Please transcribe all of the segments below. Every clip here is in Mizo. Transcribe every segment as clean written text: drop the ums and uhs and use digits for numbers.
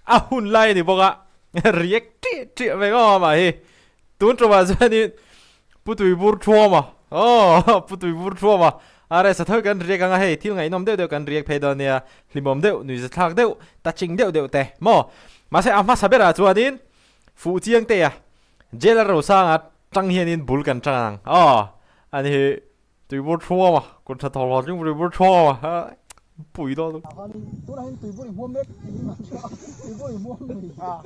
A hun lai a ni bawk a, react ṭiah ṭiah ve ngawt a mah hi. Tun ṭumah chuanin Pu Tuibur Thuama, aw Pu Tuibur Thuama RS a tho kan react ang a hei, thil ngaihnawm deuh deuh kan react phei dawn nia, hlimawm deuh, nuihzathlak deuh, touching deuh deuh te maw. Mahse a hmasa berah chuanin Fuh Chiang Tea, Jail a Rosanga ṭang hianin bul kan ṭang ang, aw ani hi. Tuibur thuam a, kut tha thawk hlawh tling tuibur thuam a, pui dawn lutuk. Tunah hian tuibur i hmuam mek tiin an hria a, tuibur i hmuam ni a,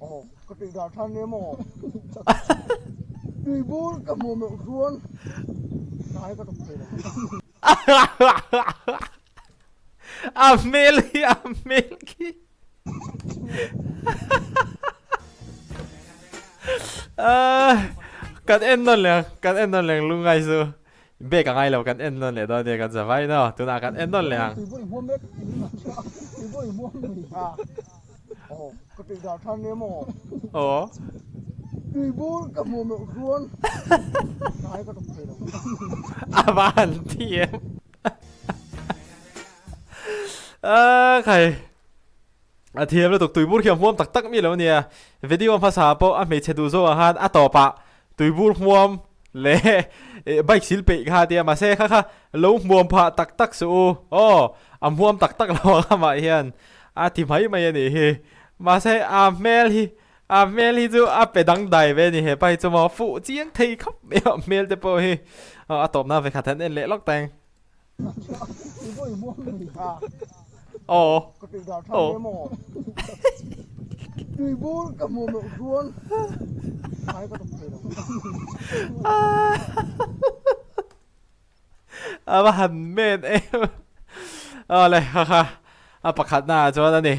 aw ka tih dan than nia maw, tuibur ka hmuam loh chuan hnai ka tawp thei lo. A hmel hi a hmel khi. Kan en nawn leh ang, kan en nawn leh ang lungngai chu bag a ngai lo kan en nawn leh dawn nia kan za vai no tunah kan en nawn leh ang. Aw. A van thiam. A khai. A thiam lutuk tuibur khi a hmuam tak tak mi lo nia. Video hmasa pawh a hmeichhe duh zawk ang khan a tawpah tuibur hmuam leh bike sil peih kha tia mahse kha kha lo hmuam phah tak tak suh u aw a hmuam tak tak lo ang amah hian a ti mai mai a nih hi. Mahse a hmel hi a hmel hi chu a pe dangdai ve a ni hepa hi chu maw fuh chiang thei khawp mai a hmel te pawh hi a tawpna vekhat han en leh lawk teng. Aw. Aw. A va han men em. Aw le kha kha a pakhat na ah chuan a ni.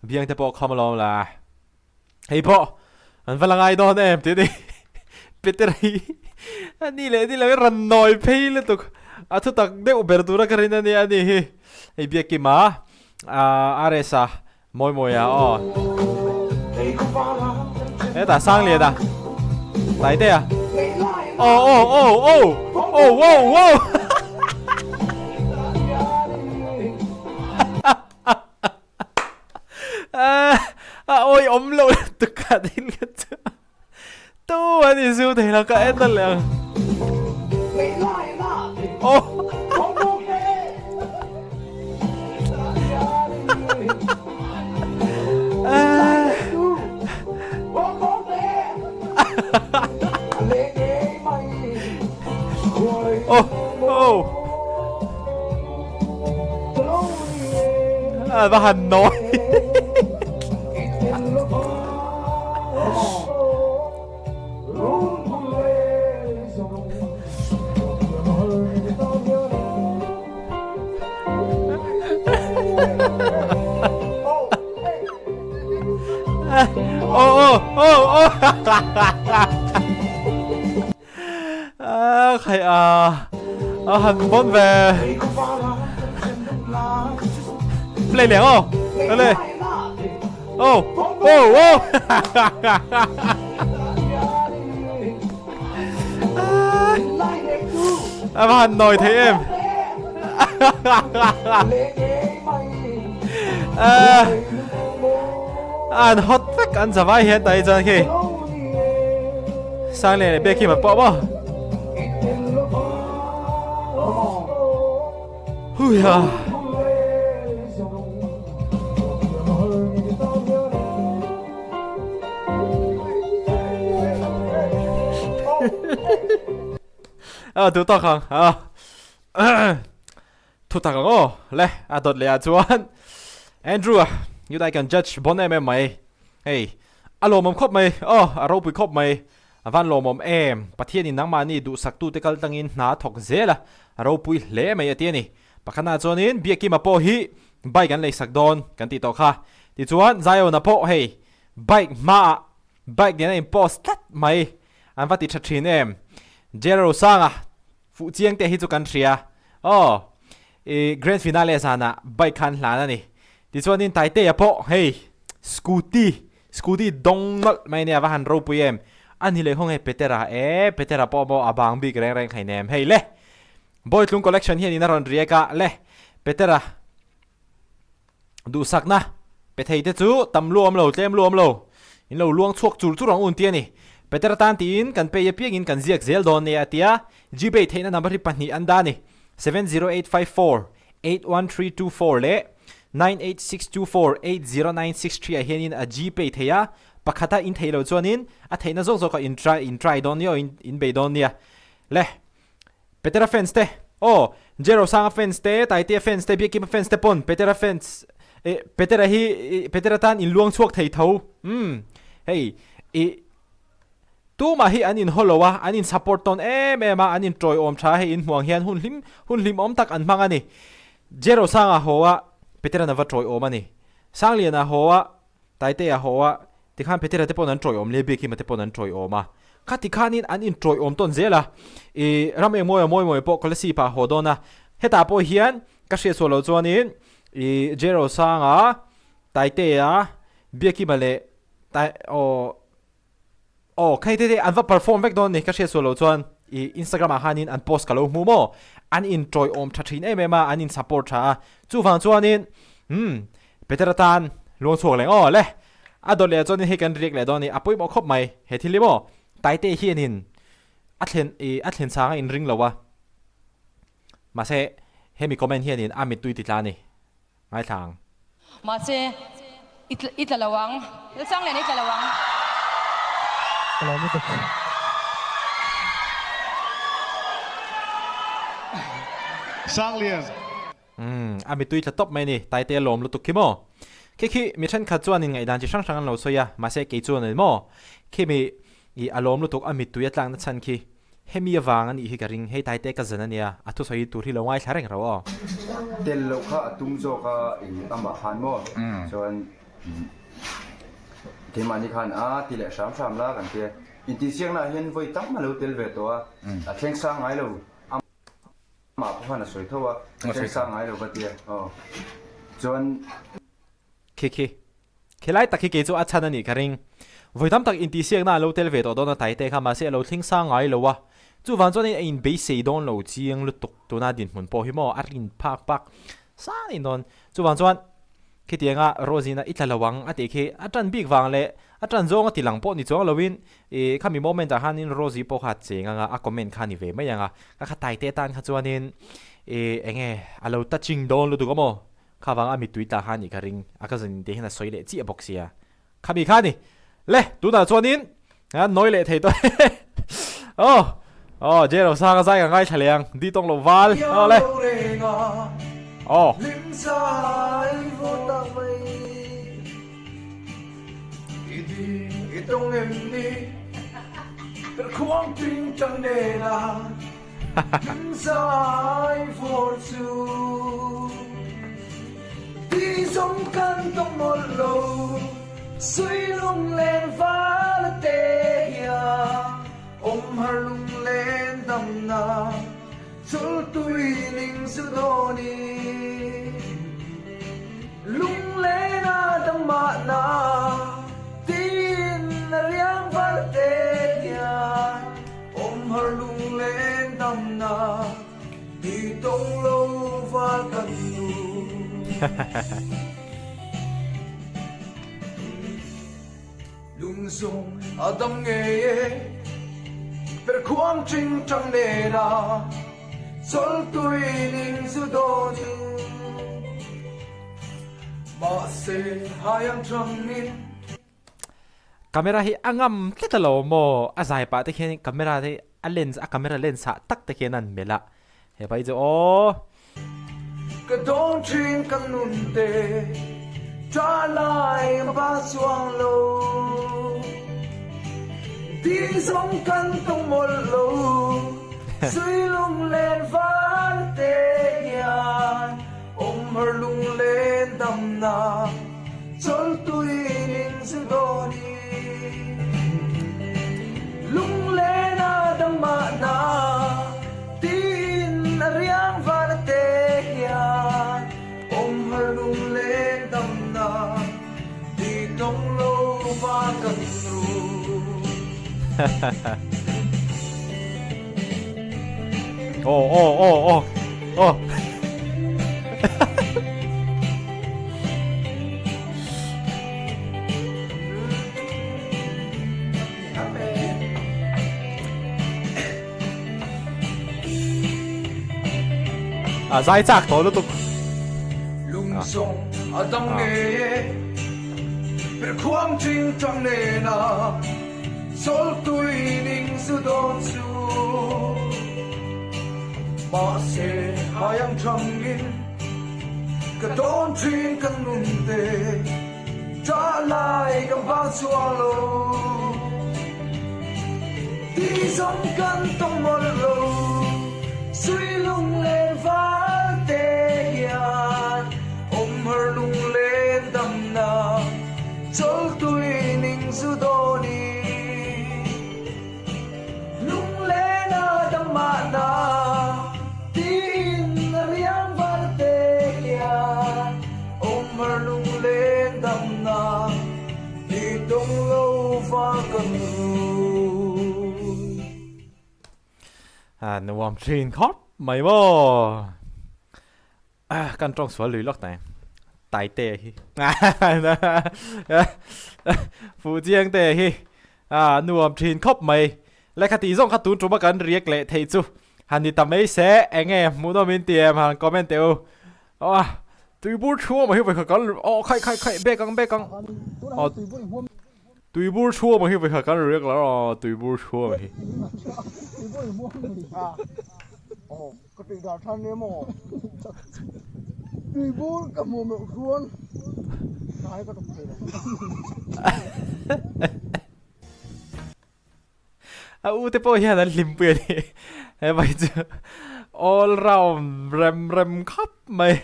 Biang te pawh kham alawm la. Hei pawh an va la ngai dawn em tih a ni. Peter hi a ni leh ni lo hi rawn nawi phei lutuk a thutak deuh ber tura ka rin a nia a ni hi. Hei Biakima ah RS-a Mawimawia aw. Hetah Sangliana Taitea aw aw aw aw aw wow wow. A awi awm lo lutuk kha tin ka chu tu an in zu thei lo ka en na leh ang oh oh oh A va han nawi. Oh oh oh oh. A khai a a han bon ve play leh aw le oh oh oh a va han nawi thei em an hot vek an zavai hian tai chuan khi sang leh bek hi ma pawh maw hui ha a tu tak ang a Thu tak ang aw le a dawt leh ah chuan Andrew a you I can judge bon em em mai hei a lawmawm khawp mai aw a ropui khawp mai a van lawmawm em Pathian in nangmahni duhsak tute kal tlangin hna a thawk zel a a ropui hle mai a ti a ni pakhatna ah chuanin Biakima pawh hi bike an leisak dawn kan tih tawh kha tichuan Zion-a pawh hei bike hmaah bike nen a in post tlat mai an va ti tha thin em Jail Rosanga Fuh chiang te hi chu kan hria. Aw, i grand finale zanah bike khan hlan a ni. Tichuanin Taitea pawh hei scooty, scooty dawng nawlh mai nia va han ropui em. A ni leh khaw nge Petera e, Petera pawh maw a bang bik reng reng hleinem. Hei le, Bawitlung collection hianin a rawn riak a, le Petera duhsakna. Pe thei te chu tam lu awm lo, tlem lu awm lo. In lo luang chhuak chur chur ang un ti a ni. Petera tan tiin kan pei apiangin kan ziak zel dawn nia a ti a. Gpay theihna number hi pahnih an dah a ni, 70854 81324 leh 98624 80963 ah hianin a Gpay thei a, pakhata in theih loh chuanin a theihna zawk zawkah in try in try dawn nia aw in bei dawn nia. Le Petera fans te aw Jero Sanga fans te Taitea fans te Biakima fans te pawn Petera fans eh Petera hi Petera tan in luang chhuak thei tho umm hei ih Tumah hi an inhaw lo a, an in support tawn em em a, an in tawiawm tha a, hei in hmuang hian hun hlim hun hlimawm tak an hmang a ni. Jero Sanga haw a, Petera'n a va tawiawm a ni. Sangliana haw a, Taitea haw a, tikhan Petera te pawn an tawiawm leh Biakhima te pawn an tawiawm a. Khati khanin an in tawiawm tawn zel a, i ram engmawi a mawi mawi pawh Kolasib ah a haw dawn a. Hetah pawh hian ka hriatchhuah loh chuanin i Jero Sanga, Taitea, Biakhima leh Tai aw Aw khei te te an va perform vek dawn ni ka hriat sual lo chuan i Instagram ah khanin an post ka lo hmu maw an in tawiawm tha thin em em a an in support tha a chuvang chuanin umm Peter atan luang chhuak leng aw le a dawt leh ah chuanin hei kan riak leh dawn ni a pawimawh khawp mai he thil hi maw Taite hianin a thlen i a thlen chang a in ring lo a mahse hemi comment hianin a mittui ti tla a ni. Ngaithla ang. Mahse, i tla i tla lo ang. Lalsanglian i tla lo ang. Ka lawm lutuk. Sanglian. Umm, a mitui tla tawp mai a ni. Taite a lawm lutuk khi maw? Khi khi mi thenkhat chuanin ngaihdan chi hrang hrang an lo sawi a, mahse kei chuan a ni maw? Khi mi i a lawm lutuk a mittui a tlakna chhan khi. Hemi avang a nih hi ka ring, hei Taite ka zan a nia, a thusawi tur hi lo ngaithla reng ro aw. Tel loh kha a tum zawk a, i amah khan maw? Chuan keimahni khan a ti leh hram hram la kan tia. Intihsiakna ah hian vawi tam a lo tel ve tawh a, a thleng sang ngai lo. Amah pawh khan a sawi tho a, a thleng sang ngai lo ka tia. Aw. Chuan. Khi khi. Khilai tak hi kei chu a chhan a nih ka ring. Vawi tam tak intihsiakna a lo tel ve tawh dawn a Taite kha mahse a lo thleng sang ngai lo a. Chuvang chuan a inbeisei dawn lo chiang lutuk tuna dinhmun pawh hi maw a rin phak pak sang in dawn. Chuvang chuan khitianga Rosina i tla lo ang a tih khi a tan bik vang leh a tan zawng a ti lang pawh ni chuang loin ih khami moment ah khanin Rosie pawh kha a cheng anga a comment kha a ni ve mai ang a. Ka kha Taite tan kha chuanin ih enge a lo touching dawn lutuk a maw Kha vang a mittui tla kha anih ka ring, a cousin te hian a sawi leh chiah bawk sia. Khami kha ani. Le, tunah chuanin a nawi leh thei tawh e. Aw, aw, J Rosanga zai ka ngaithla leh ang, di tawng lo val. Aw le. Aw. Awm har lunglen damna ti tawng lo val kan nu. Lungzawng a dam ngei e, per khuang ching chang nena chawltui ning zu dawnin. Mahse hai ang changin. Camera hi a ngam tlat a lo maw? A zai pah te khian camera te a lens a camera lens ah tak te khian an melh a hepa hi chu aw. Ka dawn thin ka nun te tha lai va chuang lo Ding zawng kan tawng mawlh lo Sui lunglen val te hian Awm har lunglen damna Chawltui ning chu dawn i Lunglen a dang mahna Tiin a riang van a te hian Awm har lunglen damna Ti tawng lo va kan ru. Aw aw aw aw aw. A zai chak tawh lutuk. A nuam thin khawp mai maw. Kan tawng sual lui lawk nai. Taite hi. Fuh chiang te hi. A nuam thin khawp mai. Lehkha tih zawng kha tun tuma kan riak leh theih chu han ni ta mai se. Enge hmuhnawm in ti em han comment teh u. Aw tuibur chhuam hi vawikhat kan aw khaih khaih khaih bek ang bek ang. Aw tuibur chhuam hi vawikhat kan riak lo aw tuibur chhuam hi. Aw ka tih dar than nia maw tuibur ka hmuh meuh chuan hnai ka tawp thei lo. A u te pawh hian an hlimpui a ni. He vai chu all round rem rem khawp mai.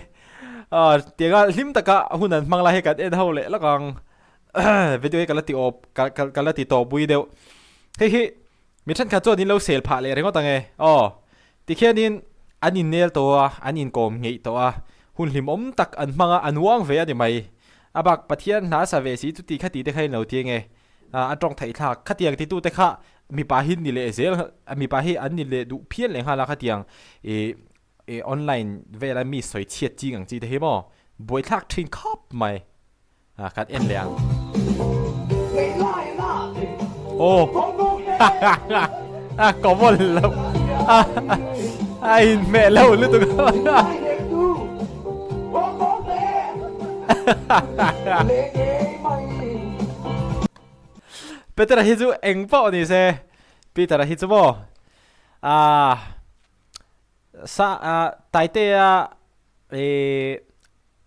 Ah tianga hlim taka hun an hmang lai hi kan en ho leh lawk ang. Video hi ka la ti awp ka ka ka la ti tawp pui deuh. Hei hi mi thenkhat chuan in lo sel phah leh ringawt ang e. Aw tikhianin an innel tawh a, an inkawm ngeih tawh a, hun hlimawm tak an hmang a, an uang ve a ni mai. A bak Pathian hna sa ve si chu ti kha ti te kha in lo ti ang e. A tawng theih thlak. Khatiang titute kha mipa hi ni leh zel, mipa hi an ni leh duh phian leh nghal a khatiang ih ih online vela mi sawi chhiat ching ang chi te hi maw buaithlak thin khawp mai. A kan en leh ang. Aw a common lo a inhmeh lo lutuk. Petera hi chu eng pawh ni se Peter-a hi chu maw ah sa ah Taitea ih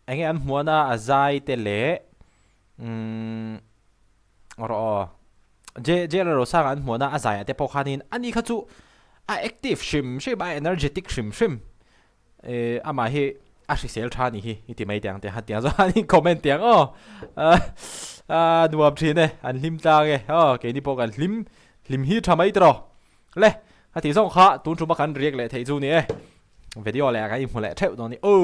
eng nge an hmuan a a zai te leh umm rawh aw J J Lalrosanga an hmuan a a zai ah te pawh khanin ani kha chu a active hrim hrim a energetic hrim hrim. Eh amah hi a hrisel tha ni hi i ti mai tiang te han tiang zawh an in comment tiang aw a nuam thin e an hlim tlang e aw keini pawh kan hlim hlim hi tha mai tiraw le a tih zawng kha tun tuma kan riak leh theih chu ni e video leh kan inhmu leh theuh dawn ni aw.